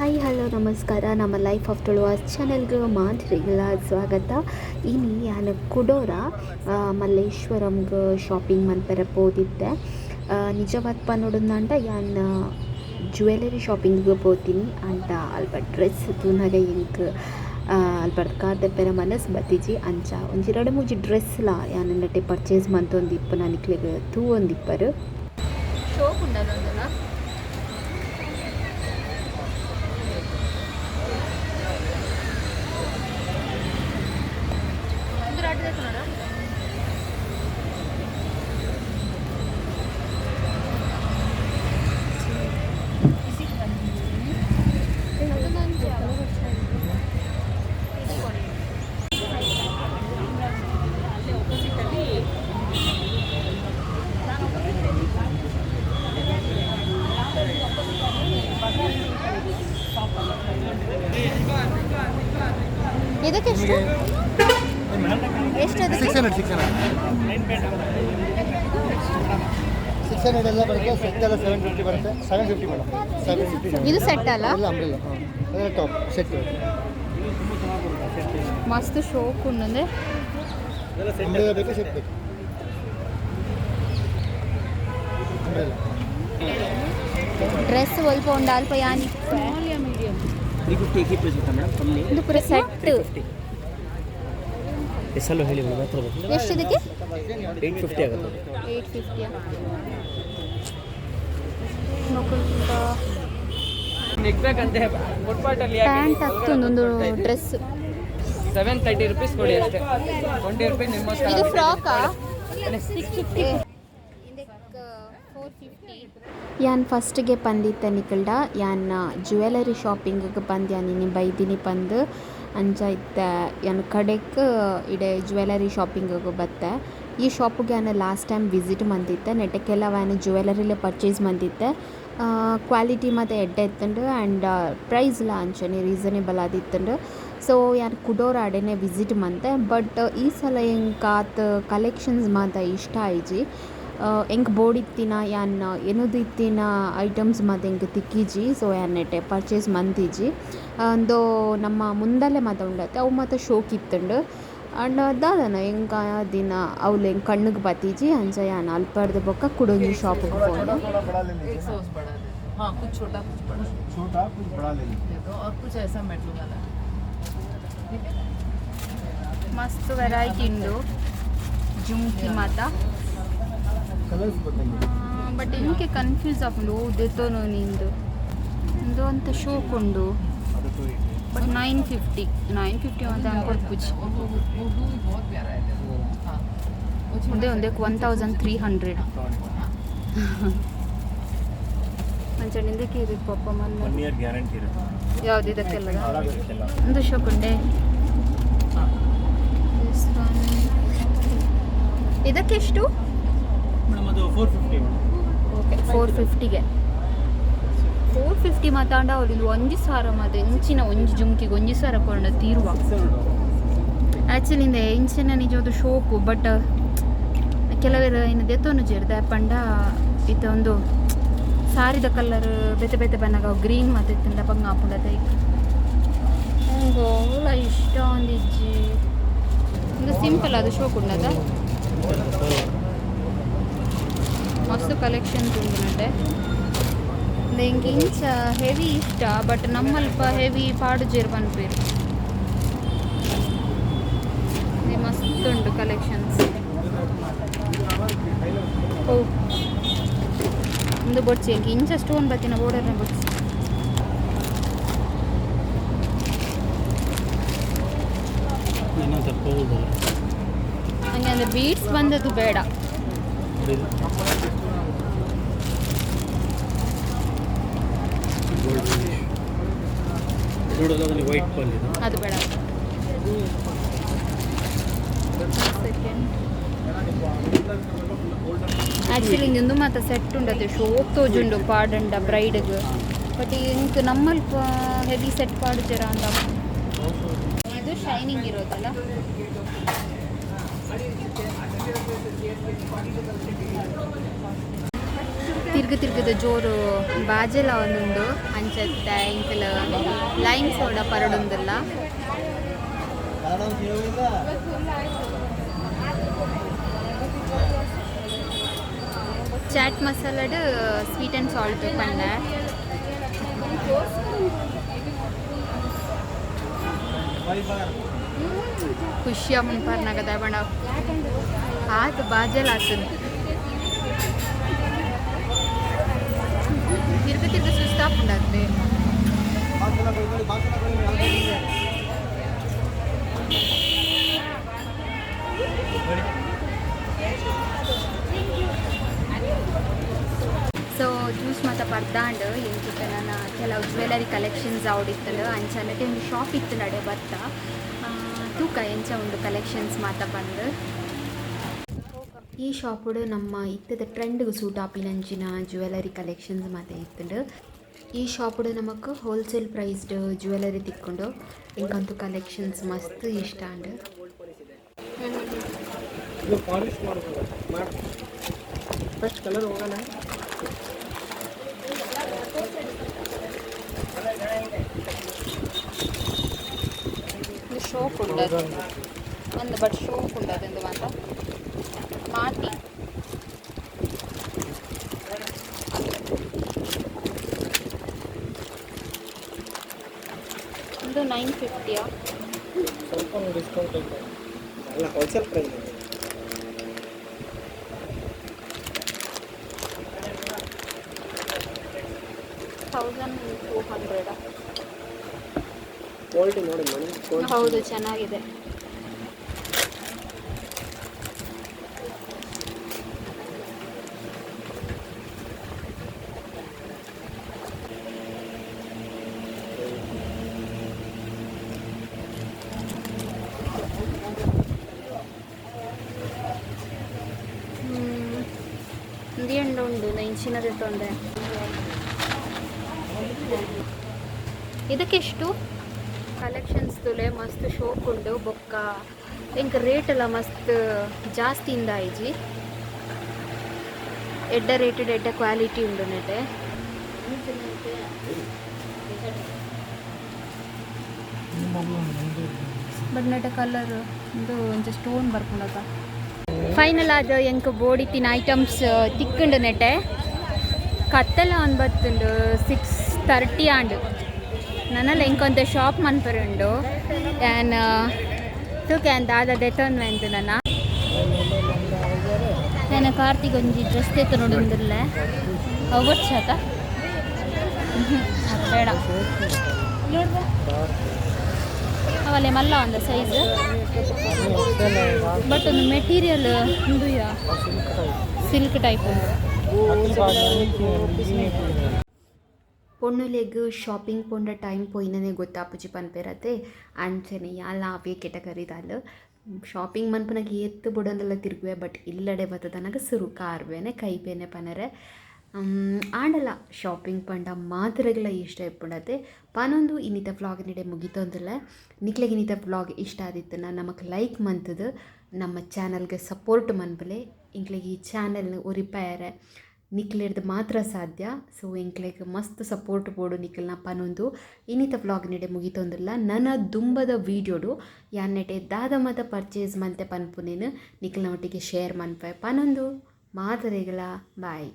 Hi, hello, ನಮಸ್ಕಾರ. ನಮ್ಮ life of Tuluvas ಚಾನೆಲ್ಗೆ ಮಾತೆರೆಗ್ಲ ಸ್ವಾಗತ. ಇನಿ ಯಾನ್ ಕುಡೋರ ಮಲ್ಲೇಶ್ವರಂಗ್ ಶಾಪಿಂಗ್ ಮನ್ಪೆರೆ ಪೋದಿತ್ತೆ. ನಿಜವಾದ್ ಪನೊಡುಂದಾಂಡ ಯಾನ್ ಜ್ಯುವೆಲರಿ ಶಾಪಿಂಗ್ ಪೋತಿನಿ. ಆಂಡ ಅಲ್ಪ ಡ್ರೆಸ್ ತೂನಗ ಎಂಕ್ ಅಲ್ಪ ಕಾರ್ ದೆಪ್ಪೆರೆ ಮನಸ್ ಬತ್ತಿಜಿ. ಅಂಚ ಒಂಜಿ ರಡ್ಡ್ ಮೂಜಿ ಡ್ರೆಸ್ಲ ಯಾನ್ ನೆಟೆ ಪರ್ಚೇಸ್ ಮಂತೊಂದಿಪ್ಪುನ ನಿಕ್ಲೆಗ್ ತೂವೊಂದಿಪ್ಪರು. ಶೋಕ್ ಉಂಡದೊಂದಲ್ಲ. ಇದಕ್ಕೆ ಎಷ್ಟು ಎಷ್ಟು ಅದಕ್ಕೆ? 600, 600, 600 ಎಲ್ಲ ಬರುತ್ತೆ. ಸೆಟ್ ಎಲ್ಲ 750 ಬರುತ್ತೆ. 750 ಮೇಡಮ್, 750. ಇದು ಸೆಟ್ ಅಲ್ಲ? ಇಲ್ಲ, ಅಂಬ್ರೆಲ್ಲ. ಹಾಂ, ಅದೆಲ್ಲ ಟಾಪ್ ಸೆಟ್. ಮಸ್ತ್ ಶೋಕ್ ಉಂಡಂದೆ. ಅಂಬ್ರೆಲ್ಲ ಬೇಕು, ಸೆಟ್ ಬೇಕು? ಅಂಬ್ರೆಲ್ಲ. ಡ್ರೆಸ್ ಒಲ್ಪ ಉಂಡು ಅಲ್ಪ ಯಾನ್. 350 एक ही प्राइस होता है ಮೇಡಮ್, ಕಮ್ಮಿ. ಇದು ಪೂರ ಸೆಟ್. ಎಸಲ್ಲು ಹೇಳಿ ಮೇಡಮ್, ಹತ್ರ ಬೇಕು. ಎಷ್ಟು ಇದಕ್ಕೆ? 850 ಆಗುತ್ತೆ. 850. Pant ಹತ್ತೊಂದೊಂದು dress. 730 ರುಪೀಸ್ ಕೊಡಿ ಅಷ್ಟೇ. 20 ರುಪೀಸ್ ನಿಮ್ಮ. ಇದು ಫ್ರಾಕಾ? 650, 450. ಯಾನ್ ಫಸ್ಟ್ಗೆ ಪಂದಿತ್ತ ನಿಕಲ್ಡ ಯಾನ್ ಜ್ಯುವೆಲರಿ ಶಾಪಿಂಗ್ಗೆ ಪಂದ್ ಯಾನ್ ಇನಿ ಬೈದಿನಿ ಪಂದ್. ಅಂಚ ಇತ್ತೆ ಯಾನ್ ಕಡೆಕ್ ಇಡೆ ಜ್ಯುವೆಲರಿ ಶಾಪಿಂಗ್ಗೆ ಬತ್ತೆ. ಈ ಶಾಪುಗೆ ಯಾನ್ ಲಾಸ್ಟ್ ಟೈಮ್ ವಿಸಿಟ್ ಮಂದಿತ್ತೆ. ನೆಟೆ ಕೆಲವು ಯಾನ್ ಜ್ಯುವೆಲರಿಲೆ ಪರ್ಚೇಸ್ ಮಂದಿತ್ತೆ. ಕ್ವಾಲಿಟಿ ಮಾತ ಎಡ್ಡೆ ಇತ್ತುಂಡು ಆ್ಯಂಡ್ ಪ್ರೈಸ್ಲ ಅಂಚನೆ ರೀಸನೇಬಲ್ ಆದಿತ್ತುಂಡು. ಸೊ ಯಾನ್ ಕುಡೋರ ಅಡೆನೆ ವಿಸಿಟ್ ಮಂತೆ. ಬಟ್ ಈ ಸಲ ಎಂಕ್ ಆತ್ ಕಲೆಕ್ಷನ್ಸ್ ಮಾತ ಇಷ್ಟ ಆಯಿಜಿ. ಎಂಕ್ ಬೋಡಿತ್ತಿನ ಯಾನ್ ಎನ್ನುದು ಇತ್ತಿನ ಐಟಮ್ಸ್ ಮಾತ ಎಂಕ್ ತಿಕ್ಕಿಜಿ. ಸೊ ಯಾನ್ ನೆಟೆ ಪರ್ಚೇಸ್ ಮಂತಿಜಿ. ಅಂದು ನಮ್ಮ ಮುಂದಲೆ ಮಾತ ಉಂಡತೆ, ಅವು ಮಾತ ಶೋಕ್ ಇತ್ತುಂಡು. ಆಂಡ ದಾದನ ಎಂಕ್ ಆ ದಿನ ಅವ್ಲು ಎಂಕ್ ಕಣ್ಣುಗ್ ಬತ್ತಿಜಿ. ಅಂಚ ಯಾನ್ ಅಲ್ಪರ್ದ್ ಬೊಕ್ಕ ಕುಡೊಂಜಿ ಶಾಪುಗ್ ಪೋಂಡೆ. थोड़ा बड़ा ले लीजिए. एक सौ बड़ा दे दो. हाँ, कुछ छोटा कुछ बड़ा. छोटा कुछ बड़ा ले लीजिए. दे दो और कुछ ऐसा मेटल वाला, ठीक है? ಮಸ್ತ್ ವೆರೈಟಿ ಉಂಡು ಜುಮ್ಕಿ ಮಾತ. कलर्स बताइए. ಬಟ್ ಇಂಕೆ ಕನ್ಫ್ಯೂಸ್ ಆಪುಂಡು ಓ ದೆತ್ತೋನು ನಿಂದು. ಉಂದು ಅಂತ ಶೋಕ್ ಉಂಡು, ಬಟ್ 950, 950 ಅಂತ ಕೊರ್ಪುಜಿ. और वो ब्लू भी बहुत प्यारा है देखो. हाँ, वो छोटा. ಒಂದೇ ಒಂದಕ್ಕೆ 1300. ಅಂಚನೆ ಇದಕ್ಕೆ ಪಪ್ಪ ಮನ್ನ. ಒನ್ ಇಯರ್ ಗ್ಯಾರಂಟಿ ಇರುತ್ತೆ. ಯಾವ್ದು, ಇದಕ್ಕೆಲ್ಲ? ಒಂದು ಶೋಕ್ ಉಂಡೆ. This one. ಇದಕ್ಕೆ ಎಷ್ಟು? ಮೇಡಮ್, ಅದು 450 ಮೇಡಮ್. ಓಕೆ, 450ಗೆ. 450 ಮಾತಾಂಡ ಅವ್ರು ಒಂಜಿ ಸಾರ ಮಾತ ಇಂಚಿನ ಒಂಜಿ ಜುಮ್ಕಿಗೆ ಒಂಜಿ ಸಾರ ಕೊಂಡ ತೀರುವ. ಆ್ಯಕ್ಚುಲಿ ಇಂದ ಇಂಚಿನ ನಿಜವಾದ ಶೋಕು. ಬಟ್ ಕೆಲವೆಲ್ಲ ಇನ್ನು ದೆತ್ತೊನು ಜೇರ್ದ ಪಂಡ ಇತ್ತ ಒಂದು ಸಾರಿದ ಕಲರ್ ಬೇತೆ ಬೇತೆ ಬಣ್ಣಗ ಗ್ರೀನ್ ಮಾತ ಇತ್ತಂಡ ಪಂಗ ಆಪುಂಡದ. ಓಲ ಇಷ್ಟ ಒಂದಿಜ್ಜಿ. ಒಂದು ಸಿಂಪಲ್ ಅದು ಶೋಕ್ ಉಂಡದ. ಮಸ್ತ್ ಕಲೆಕ್ಷನ್ಸ್ ಉಂಡು ನಟೆ. ಎಂಕ್ ಇಂಚ ಹೆವಿ ಇಷ್ಟ, ಬಟ್ ನಮ್ಮಲ್ಪ ಹೆವಿ ಪಾಡುಜೇರ್ ಪನ್ಪೇರು. ಇದು ಮಸ್ತ್ ಉಂಟು ಕಲೆಕ್ಷನ್ಸ್. ಓ, ಒಂದು ಬೊಡ್ಚಿ ಎಂಕ್ ಇಂಚ ಸ್ಟೋನ್ ಬತ್ತಿನ ಬೋರ್ಡರ್ನ ಬೊಡ್ಚಿ. ಇನ್ನೊಂದು ಸ್ವಲ್ಪ ಹೋಗ್ಬೋದು. ಹಂಗೆ ಅಂದರೆ ಬೀಡ್ಸ್ ಬಂದದ್ದು ಬೇಡ. ನೋಡಿ, ಗೋಲ್ಡ್ ಫಿನಿಶ್ ನೋಡೋದು. ಅದರಲ್ಲಿ ವೈಟ್ ಪರ್ಲ್ ಇದು. ಅದು ಬೇಡ. ಸೆಕೆಂಡ್. ಆ್ಯಕ್ಚುಲಿ ಇಂದು ಮಾತ ಸೆಟ್ ಉಂಡತೆ, ಶೋಕ್ ತೋಜುಂಡು ಪಾಡಂಡ ಬ್ರೈಡ್ಗ್. ಬಟ್ ಇಂಕ್ ನಮ್ಮಲ್ಪ ಹೆವಿ ಸೆಟ್ ಪಾಡುಜರ ಅಂದ. ಇದು ಶೈನಿಂಗ್ ಇರೋದಲ್ಲ. ತಿರ್ಗು ತಿರ್ಗದ ಜೋರು ಬಾಜೆಲ ಒಂದುಂಡು. ಅಂಚತ್ತೆ ಎಂಕಲ್ ಲೈಮ್ ಸೋಡಾ ಪರಡೊಂದುಲ್ಲ. ಚಾಟ್ ಮಸಾಲಡ್ ಸ್ವೀಟ್ ಆ್ಯಂಡ್ ಸಾಲ್ಟ್ ಪಂಡೆ. ಖುಷಿಯ ಮುಂಪಾರ್ನಾಗದ ಬಣ ಆತು ಬಾಜೆಲ್ ಆತನ್. ತಿರ್ಗ ತಿರ್ಗ ಸುಸ್ತಾಪುಂಡಾಗ್ತೆ. ಸೊ ಜ್ಯೂಸ್ ಮಾತ ಪರ್ದಾಂಡ್. ಎಂಕಿತ್ತ ನನ್ನ ಕೆಲವು ಜ್ಯುವೆಲರಿ ಕಲೆಕ್ಷನ್ಸ್ ಆವಡಿತ್ತಂಡು. ಅಂಚ ಒಂದು ಶಾಪ್ ಇತ್ತು ನಡೆ ಬತ್ತ ತೂಕ ಎಂಚ ಉಂಡು ಕಲೆಕ್ಷನ್ಸ್ ಮಾತ ಬಂದು. ಈ ಶಾಪುಡು ನಮ್ಮ ಇತ್ತದ ಟ್ರೆಂಡ್ಗೆ ಸೂಟ್ ಆಪಿನಂಚಿನ ಜ್ಯುವೆಲರಿ ಕಲೆಕ್ಷನ್ಸ್ ಮಾತ ಇತ್ತುಂಡು. ಈ ಶಾಪುಡು ನಮಕ್ ಹೋಲ್ಸೇಲ್ ಪ್ರೈಸ್ಡ್ ಜ್ಯುವೆಲರಿ ತಿಕ್ಕೊಂಡು. ಇಂಕಂತೂ ಕಲೆಕ್ಷನ್ಸ್ ಮಸ್ತ್ ಇಷ್ಟ ಅಂಡ್. ಇದು ಪಾಲಿಶ್ ಮಾಡ್ಬೋದು ಮಾಡಿ ಫಸ್ಟ್ ಕಲರ್ ಹೋಗೋಣ. ಇದು ಶೋಕ್ ಉಂಡದು ಒಂದು, ಬಟ್ ಶೋಕ್ ಉಂಡದೊಂದು ಮಾತ ಮಾತಿ. ಒಂದು 950ಯಾ? ಸ್ವಲ್ಪ ಡಿಸ್ಕೌಂಟ್ ಐತೆ ಅಲ್ಲ, ಹೋಲ್ಸೇಲ್ ಪ್ರೈಸ್. 1200. ಕ್ವಾಲಿಟಿ ನೋಡಿ ಮೇಡಮ್. ಹೌದು, ಚೆನ್ನಾಗಿದೆ. ಉಂಡು ಉಂಡು ಇಂಚಿನದು ತೊಂದರೆ. ಇದಕ್ಕೆಷ್ಟು ಕಲೆಕ್ಷನ್ಸ್ ತುಲೆ ಮಸ್ತ್ ಶೋಕ್ ಉಂಡು. ಬೊಕ್ಕ ಎಂಕ್ ರೇಟ್ ಎಲ್ಲ ಮಸ್ತ್ ಜಾಸ್ತಿ ಇಂದ ಆಯ್ಜಿ. ಎಡ್ಡ ರೇಟೆಡ್ ಎಡ್ಡ ಕ್ವಾಲಿಟಿ ಉಂಡು ನೆಟೆ. ಬಟ್ ನೆಟೆ ಕಲರ್ ಒಂದು ಒಂಚ ಸ್ಟೋನ್ ಬರ್ಪುಂಡತ. ಫೈನಲ್ ಆದ ಎಂಕ್ ಬೋಡಿತ್ತಿನ ಐಟಮ್ಸ್ ತಿಕ್ಕುಂಡು ನೆಟೆ. ಕತ್ತಲ ಒಂದು ಬತ್ತುಂಡು, 6:30 ಆಂಡ್. ನನಲ ಎಂಕೊಂತೆ ಶಾಪ್ ಮನ್ಪರೆ ಉಂಡು. ಯಾನ್ ತೂಕ ಯಾನ್ ದಾದ ದೆತೊನ್ವೆ ನನ್ನ. ನಾನು ಕಾರ್ತಿಗ್ ಒಂಜಿ ಡ್ರೆಸ್ ದೆತೊನೊಡುಂದುಲ್ಲೆ. ಅವು ಬೊರ್ಚಿ ಅದು ಬೇಡ. ಅವಲೆ ಮಲ್ಲ ಒಂದು ಸೈಜ್, ಬಟ್ ಒಂದು ಮೆಟೀರಿಯಲ್ ಉಂದುಯಾ ಸಿಲ್ಕ್ ಟೈಪ್ ಉಂಡು. ಪೊಣ್ಣುಲೆಗ್ ಶಾಪಿಂಗ್ ಪೋಂಡ ಟೈಮ್ ಪೋಯಿನನೆ ಗೊತ್ತಾಪುಜಿ ಪನ್ಪೆರತೆ. ಅಂಚನೆ ಯಾಲ ಅವೇ ಕೆಟಗರಿದಾಲ್. ಶಾಪಿಂಗ್ ಮನ್ಪುನಗ ಏತ್ ಬುಡೊಂದುಲ ತಿರುಗುವೆ, ಬಟ್ ಇಲ್ಲಡೆ ಬತ್ತದನಗ ಸುರು ಕಾರ್ ಬೇನೆ ಕೈ ಬೇನೆ ಪನರೆ. ಆಂಡಲ ಶಾಪಿಂಗ್ ಪಂಡ ಮಾತೆರೆಗ್ಲ ಇಷ್ಟ ಇಪ್ಪುಂಡತೆ. ಪನೊಂದು ಇನ್ನಿತ ವ್ಲಾಗ್ ನಿಡೆ ಮುಗಿತೊಂದುಲ್ಲೆ. ನಿಕ್ಲೆಗ್ ಇನ್ನಿತ ವ್ಲಾಗ್ ಇಷ್ಟ ಆದಿತ್ತುಂಡ ನಮಕ್ ಲೈಕ್ ಮಂತುದು ನಮ್ಮ ಚಾನಲ್ಗೆ ಸಪೋರ್ಟ್ ಮನ್ಪುಲೆ. ಇಂಕ್ಲೆಗ್ ಈ ಚಾನಲ್ನ ಒರಿಪಾಯರೆ ನಿಕ್ಲೆರ್ದ್ ಮಾತ್ರ ಸಾಧ್ಯ. ಸೊ ಎಂಕ್ಲೆಗ್ ಮಸ್ತ್ ಸಪೋರ್ಟ್ ಬೋಡು ನಿಕಲ್ನ ಪನೊಂದು ಇನ್ನಿತ ವ್ಲಾಗ್ ನಿಡೆ ಮುಗಿತೊಂದುಲ್ಲ. ನನ ದುಂಬದ ವೀಡಿಯೋಡು ಯಾನ್ ನೆಟೆ ದಾದ ಮಾತ ಪರ್ಚೇಸ್ ಮಂತೆ ಪನ್ಪುನೇನು ನಿಕಲ್ನ ಒಟ್ಟಿಗೆ ಶೇರ್ ಮನ್ಪೆ ಪನೊಂದು ಮಾತೆರೆಗ್ಲ ಬಾಯ್.